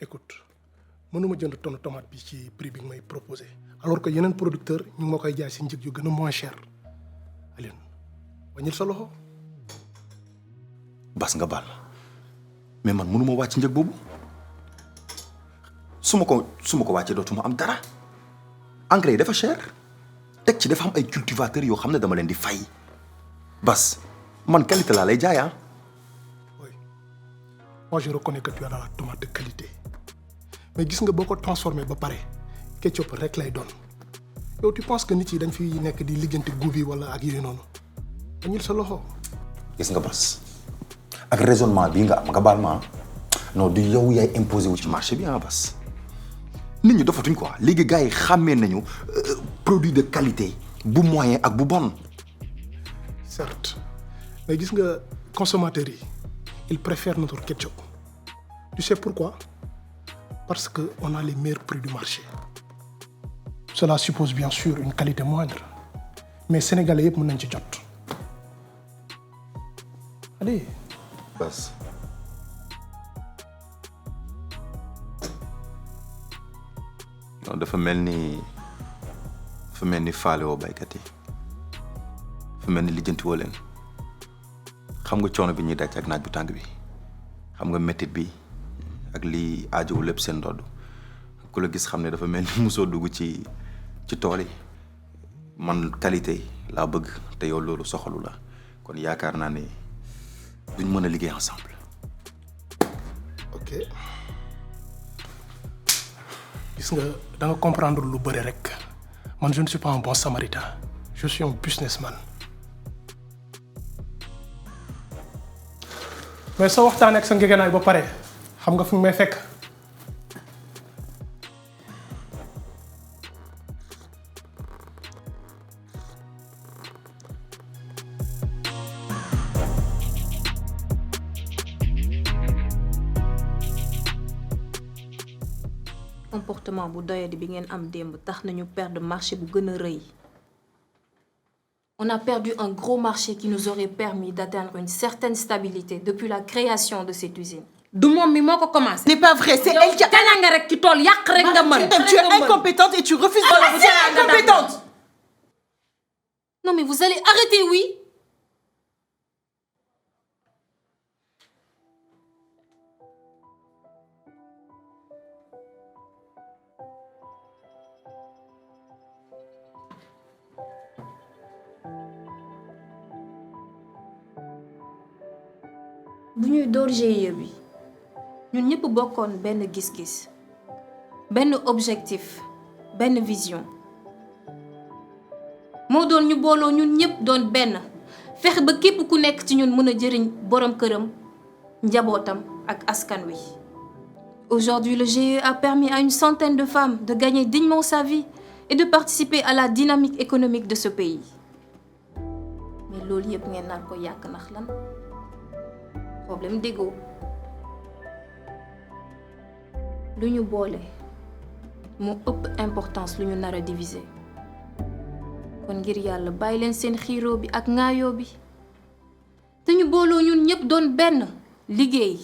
écoute mënuma jënd tonne tomate bi ci prix bi nga may proposé alors que yeneen producteur ñu ngi ma koy jaay si njëg yu gën a moins cher Alioune wàññil sa loxo. Bas nga baal mais man mënuma wàcc njëg boobu su ma ko wàccee dootuma am dara engrais yi dafa cher teg ci dafa am ay cultivateurs yoo xam ne dama leen di fay Bas man qualité laa lay jaay ah. Oui, moi je reconnais que tu as la tomate de qualité mais gis nga boo ko transformé ba pare ketchup rek lay doon yow tu penses que nit yi dañ fi nekk di lijjanti goût bi wala ak yooyu noonu wàññil sa loxo. gis nga Bas ak raisonnement bii nga am nga baal ma non du yow yaay imposé wu ci marché bi ah Bas nit ñi dofatuñ quoi léegi gars yi xàmmee nañu produit de qualité bu moyen ak bu bon. Certes mais gis nga consommateurs yi ils préfèrent notre ketchup tu sais pourquoi parce que on a les meilleurs prix du marché cela suppose bien sûr une qualité moindre mais sénégalais yëpp mën nañ ci jot allez. Bas non dafa mel ni faale woo baykat yi dafa mel ni lijjanti woo leen xam nga coono bi ñuy daj ak naaj bu tàng bi xam nga méttit bi ak lii aajowu lépp seen ndodd ku la gis xam ne dafa mel ni mosoo dugg ci tool yi man qualité laa bëgg te yow loolu soxalu la kon yaakaar naa ne duñ mën a liggéey ensemble. ok gis nga da nga comprendre lu bëri rek man je ne suis pas un bon samaritain je suis un businessman mais soo waxtaanee ak sa ngegenaay ba pare xam nga fu may fekk. comportement bu doyadi bi ngeen am démb tax nañu perdre marché bu gën a rëy. On a perdu un gros marché qui nous aurait permis d'atteindre une certaine stabilité depuis la création de cette usine. du moom mi moo ko commencé. n'est pas vrai, c'est elle qui a... Kaña nga rek ci tool yàq rek nga mën. Tu es incompétente et tu refuses de la... Tu es incompétente. Non mais vous allez arrêter, oui? bu ñuy door GIE bi ñun ñëpp bokkoon benn gis-gis benn objectif benn vision moo doon ñu booloo ñun ñëpp doon benn fexe ba képp ku nekk ci ñun mën a jëriñ borom këram njabootam ak askan wi. Aujourd'hui, le GIE a permis à une centaine de femmes de gagner dignement sa vie et de participer à la dynamique économique de ce pays. Mais loolu yëpp ngeen naan ko yàq ndax lan problème d'ego lu ñu boole moo ëpp importance lu ñu nar a diviser kon ngir yàlla bàyyi leen seen xiiroo bi ak ŋaayoo bi te ñu booloo ñun ñëpp doon benn liggéey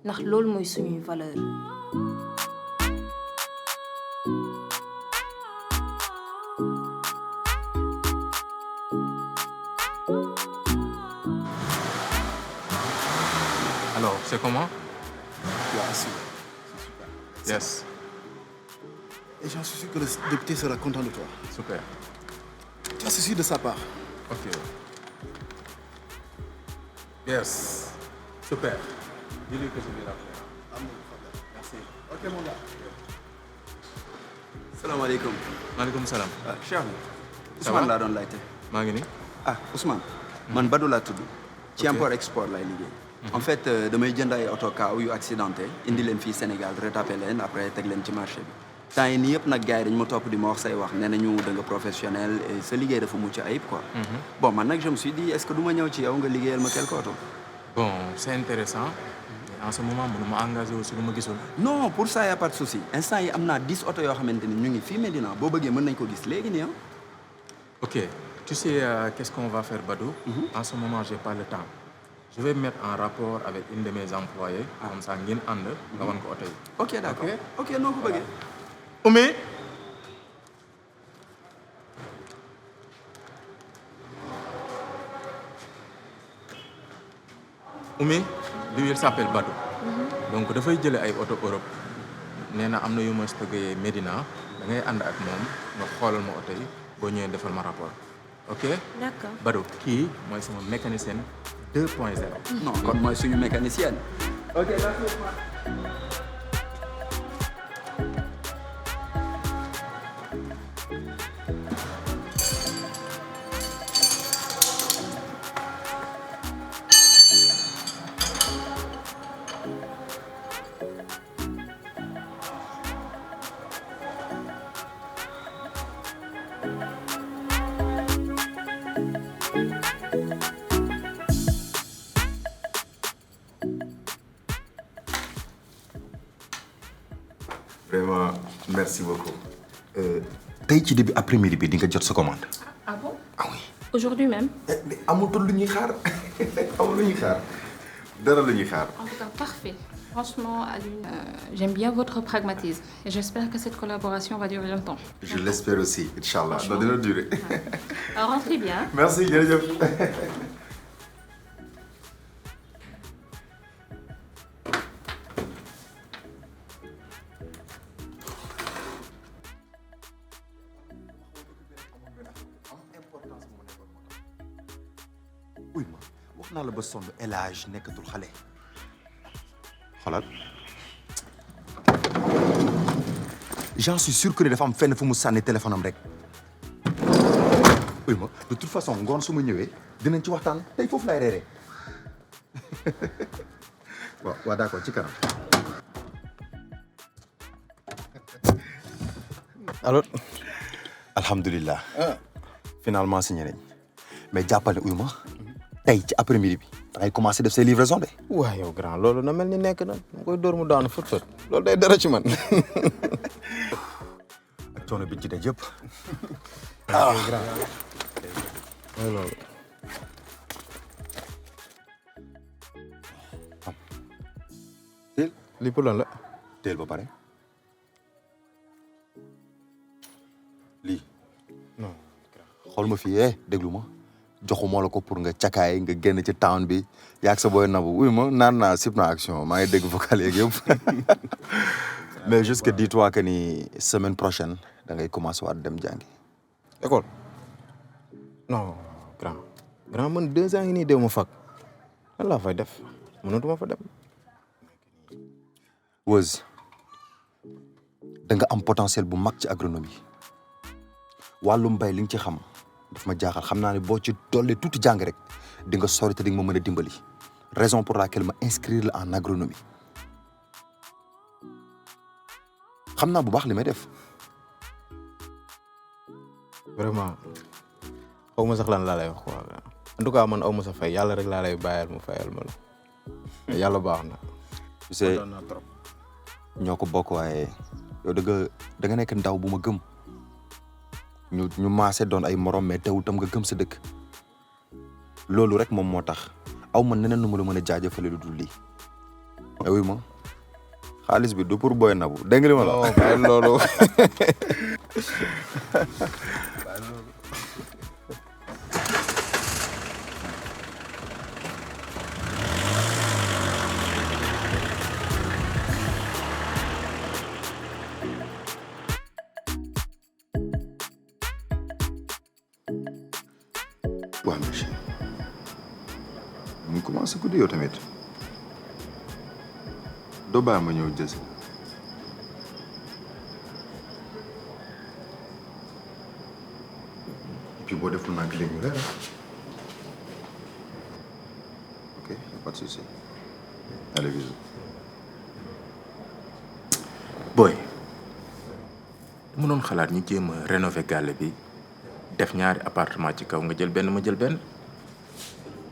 ndax loolu mooy suñuy valeur. Alors, c'est comment? Ouais, c'est super. Yes. Et j'en suis sûr que le député sera content de toi. Super. Tu as ceci de sa part. Ok. Yes. Super. Dis-lui que je vais l'appeler. Merci. Ok, mon gars. salaamaaleykum. Maaleykum salaam. Cheikh bi. Ça va? Ousmane laa doon laajte. maa ngi nii. ah Ousmane. man Badou laa tudd. ci import export lay liggéey. en fait damay jënd ay auto kaaw yu accidenté indi leen fii Sénégal retapé leen après teg leen ci marché bi. temps yi nii yëpp nag gars yi dañ ma topp di ma wax say wax nee nañu da nga professionnel et sa liggéey dafa mucc ayib quoi. bon man nag je me suis dit est-ce que du ma ñëw ci yow nga liggéeyal ma quelque auto. Bon, c'est intéressant. Mais en ce moment, je ne engagé aussi lu ma gisul. non pour ça y a pas de souci instant yi am naa 10 auto yoo xamante ni ñu ngi fii Médina boo bëggee mën nañ ko gis léegi nii ah. Ok. Tu sais, qu'est-ce qu'on va faire, Badou? En ce moment, j'ai pas le temps. je vais mettre en rapport avec une de mes employés. Comme ça ngeen ànd nga wan ko oto yi. ok d'accord ok noo ko bëggee. Oumy. Oumy lui il s'appelle Badou. Donc dafay jële ay oto Europe. nee na am na yu ma stocké Médina da ngay ànd ak moom nga xoolal ma oto yi boo ñëwee defal ma rapport ok. D'accord. Badou kii mooy sama mécanicien 2.0. non kon mooy suñu mécanicienne. ok d'accord. Vraiment, merci beaucoup. tey ci début après-midi bi di nga jot sa commande. Ah bon? Ah oui. Aujourd'hui même? mais amatul lu ñuy xaar amul lu ñuy xaar dara lu ñuy xaar. En tout cas, parfait. Franchement, Aline, j'aime bien votre pragmatisme. Et j'espère que cette collaboration va durer longtemps. Je l'espère aussi, Inch'Allah. Ça dina durer. Alors, rentrez bien. Merci, jërëjëf. uy ma wax naa la ba sonn El Hadj nekkatul xale xoolal j'en suis sûr que ne dafa am fenn fu mu sànni téléphone am rek uy ma de toute façon ngoon su ma ñëwee dinañ ci waxtaan tey foofu laay reeree waaw d'accord ci kanam. alors. alhamdulilah. finalement signé nañ mais jàppale uy ma tey ci après-midi bi da ngay commencer def say livraison de. waaw yow grand loolu na mel ni nekk na mu koy dóor mu daanu fët loolu day dara ci man. ak coono bi ci daj yëpp. grand mooy loolu. teel lii pour lan la. teel ba pare lii. non. xool ma fii déglu ma joxuma la ko pour nga cakaay nga génn ci town bi yaag sa booy nabu uy ma naan naa sip na action maa ngi dégg vocal yeeg yëpp mais juste que dis-toi que ni semaine prochaine da ngay commencer waat dem jàngi. école. non grand man 2 ans ngi nii déw ma fag lan laa fay def mënatuma fa dem. Weuz da nga am potentiel bu mag ci agronomie wàllum mbay li nga ci xam daf ma jaaxal xam naa ne boo ci dolli tuuti jàng rek di nga sori te di nga ma mën a dimbali raison pour laquelle ma inscrire la en agronomie xam naa bu baax li may def. vraiment xaw ma sax lan laa lay wax quoi en tout cas man aw ma sa fay yàlla rek laa lay bàyyal mu fayal ma la yàlla baax na. tu sais ñoo ko bokk waaye yow da nga nekk ndaw bu ma gëm ñu maase doon ay morom mais teewul tam nga gëm sa dëkk loolu rek moom moo tax aw ma neneen nu ma la mën a jaajëfale lu dul lii. oui ma xaalis bi du pour booy nabu dégg nga li ma la. non bàyyi loolu. waaw monsieur mu commencé guddi yow tamit doo bàyyi ma ñëw jël si et puis boo deful nag léegi ñu leer ok y a pas de souci allez bisous. booy mu doon xalaat ñu jéem a rénover gàlle bi def ñaari appartement ci kaw nga jël benn ma jël benn.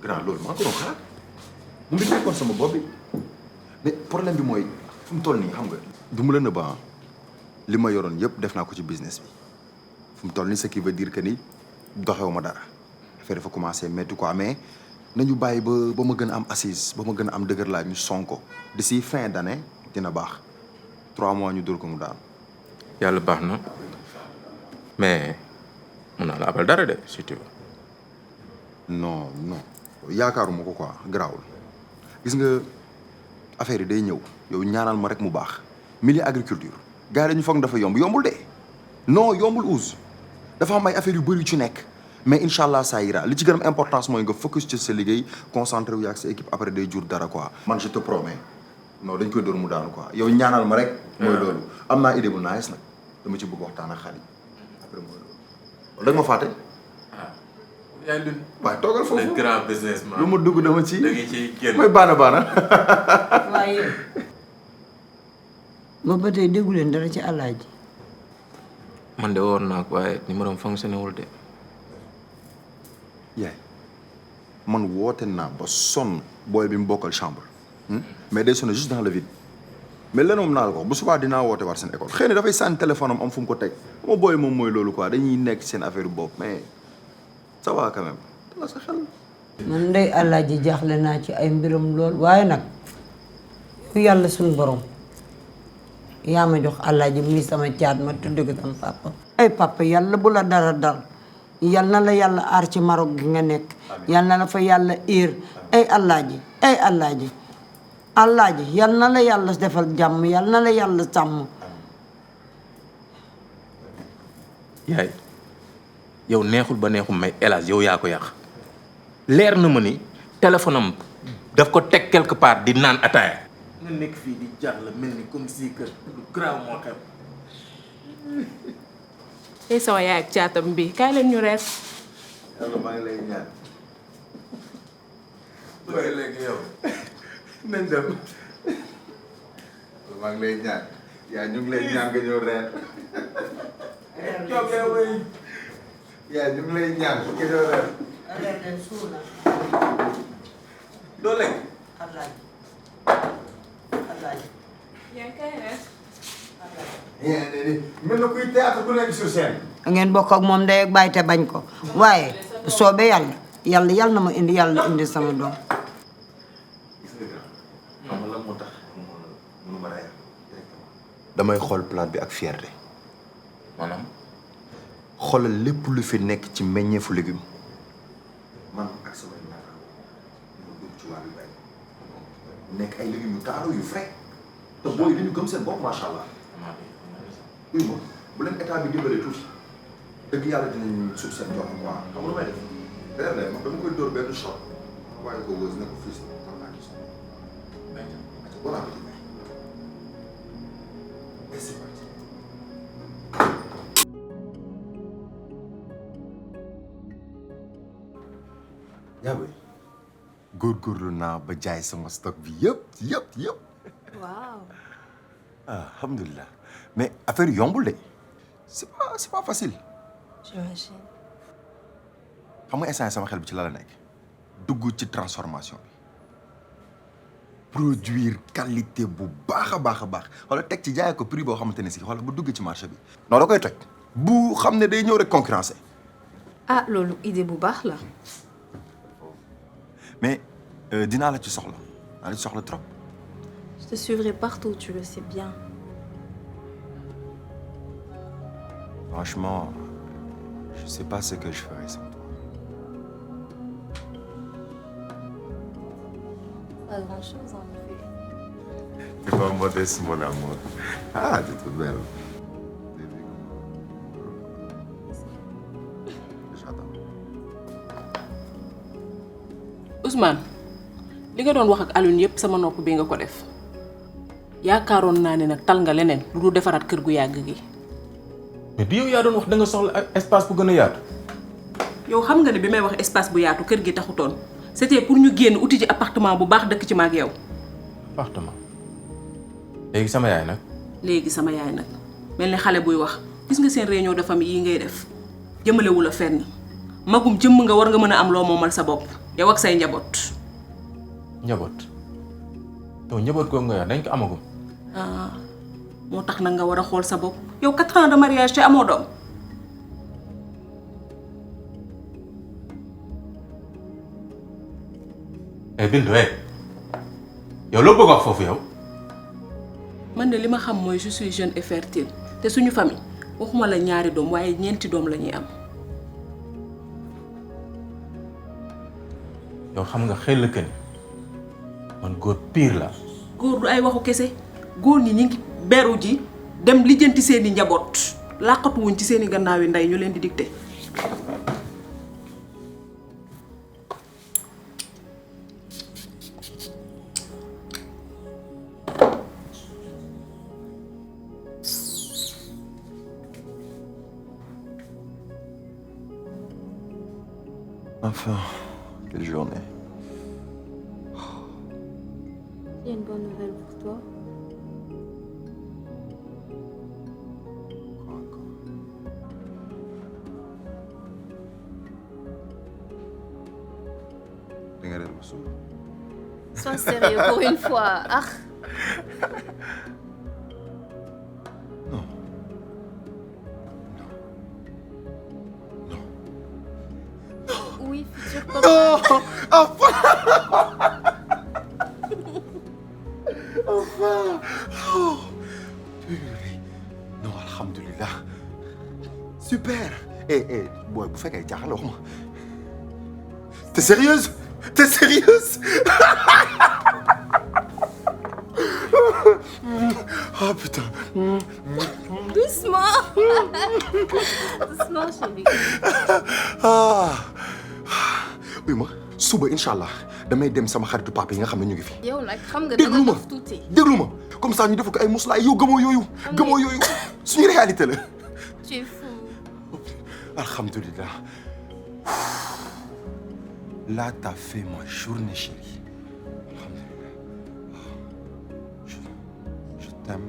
grand loolu maa ko doon xalaat mu ngi nekkoon sama bopp bi mais problème bi mooy fu mu toll nii xam nga. du mu la nëbba li ma yoroon yëpp def naa ko ci business bi fu mu toll nii ce qui veut dire que ni doxewu ma dara affaire dafa commencé métti quoi mais nañu bàyyi ba ma gën a am assise ba ma gën a am dëgër laay ñu sonko d'ici fin d'année dina baax 3 mois ñu dóor ko mu daan. yàlla baax na mais mun naa la abal dara de si tu veux. non yaakaaruma ko quoi garaawul gis nga affaire yi day ñëw yow ñaanal ma rek mu baax milieu agriculture gars yi dañu foog dafa yombul de non yombul Ousse dafa am ay affaires yu bëri yu ci nekk mais incha allah ça ira li ci gën a am importance mooy nga focus ci sa liggéey concentré wu ak sa équipe après day jur dara quoi. man je te promets non dañ koy dóor mu daanu quoi yow ñaanal ma rek. mooy loolu am naa idée bu nice nag dama ci bëgg waxtaan ak xale yi après mooy loolu. da nga ma fàtte. yaa ngi waaye toogal foofu le grand businessman. lu ma dugg dama ci. da nga ciy génn mooy baana. waaye ba tey déggu leen dara ci Alaaji. man de woor naa ko waaye numéro am fonctionné wul de. yaay man woote naa ba sonn booy bi mu bokkal chambre. mais day sonné juste dans le vide. mais leneen moom naa la ko bu subaa dinaa woote war seen école xëy na dafay sànni téléphone am fu mu ko teg ma booy moom mooy loolu quoi dañuy nekk seen affaire bopp mais ça va quand même dala sa xel. man ndey Alaaji jaaxle naa ci ay mbiram lool waaye nag yàlla suñu borom yaa ma jox Alaaji muy sama caat ma tudde ko sama papa. ay papa yàlla bu la dara dal yal na la yàlla aar ci Maroc gi nga nekk yal na la fa yàlla iir ay Alaaji Alaaji yal na la yàlla defal jàmm yal na la yàlla sàmm. yaay yow neexul ba neexul may El Hadj yow yaa ko yàq leer na ma ni téléphone am daf ko teg quelque part di naan ataaya. nga nekk fii di jàll mel ni comme si que lu grave moo xew. tey sama yaay ak caatam bi kaay leen ñu reer. yàlla maa ngi lay ñaan. waaye léegi yow nañ dem maa ngi lay ñaan yaa ñu ngi lay ñaan nga ñëw reer. yaa ñu ngi lay ñaan nga ñëw reer. doo lekk. Alaaji. yaa ngi koy reer. mel na kuy théâtre ku nekk sur scène. ngeen bokk ak moom ndey ak baay te bañ ko waaye soobee yàlla na ma indi yàlla indi sama doom. xam nga lan moo tax mënu ma rey damay xool plat bi ak fierté maanaam. xoolal lépp lu fi nekk ci meññeefu légume man ak samay naataango ñu dugg ci wàllu bay nekk ay légumes yu taaru yu frais te booy dañu gëm seen bopp macha allah. oui moom bu leen état bi dimbalee tuuti dëgg yàlla dinañ suuf seen jox quoi xam nga lu may def beneen day dama koy dóor benn shot waaye ko wës ne ko fii si xam naa gis bon appétit et c'est parti. yaa ngi góorgóorlu naa ba jaay sama stock bi yëpp. waaw. alhamdulilah mais affaire yi yombul de c'est pas facile. j'imagine. xam nga instant sama xel bi ci la nekk dugg ci transformation bi produire qualité bu baax a baax wala teg ci jaay ko prix boo xamante ne si wala bu dugg ci marché bi. non da koy toj bu xam ne day ñëw rek concurrencer. ah loolu idée bu baax la. mais dinaa la ci soxla trop. je te suivrai partout tu le sais bien. Franchement, je sais pas ce que je ferais sans toi. Pas grand-chose en effet. T'es pas modeste, mon amour. Ah, t'es toute belle. J'attends. Ousmane li nga doon wax ak Alioune yépp sama nopp bi nga ko def yaakaaroon naa ne nag tal nga leneen lu dul defaraat kër gu yàgg gi. mais du yow yaa doon wax da nga soxla espace bu gën a yaatu. yow xam nga ne bi may wax espace bu yaatu kër gi taxutoon c'était pour ñu génn uti ci appartement bu baax dëkk ci maag yow. appartement léegi sama yaay nag. léegi sama yaay nag mel ni xale buy wax gis nga seen réunion de famille yi ngay def jëmalewu la fenn magum jëmm nga war nga mën a am loo moomal sa bopp yow ak say njaboot. njaboot yow njaboot googu nga yor dañ ko amagum. ah moo tax nag nga war a xool sa bopp yow 4 ans de mariage te amoo doom. Bintu yow loo bëgg wax foofu yow. man de li ma xam mooy je suis jeune et fertile te suñu famille waxuma la ñaari doom waaye ñeenti doom la ñuy am. yow xam nga xel que ni man góor pire la. góor du ay waxu kese góor ñi ñu ngi beru ji dem lijjanti seeni njaboot làqatu wuñ ci seeni gannaaw yi ndey ñu leen di dicté. Enfin, quelle journée. J'ai une bonne nouvelle pour toi. Sois sérieux pour une fois. Ah. Non. Oui, futur papa. Enfin. Enfin. Oh. Non, alhamdulillah. Super. Boy, vous faites qu'elle alors moi. T'es sérieuse? T'es sérieuse? Oh putain. Doucement. Doucement, chérie. Oui, moi, suba Inch'Allah, damay dem sama xaritu papa yi nga xam ne ñu ngi fi. yow nag xam nga danga dof tuuti. déglu ma comme ça ñu def ko ay muslaay yow gëmoo yooyu. gëmoo yooyu suñu réalité la. Tu es fou. Alhamdulillah. Là, t'as fait ma journée, chérie. Alhamdulillah. Je t'aime.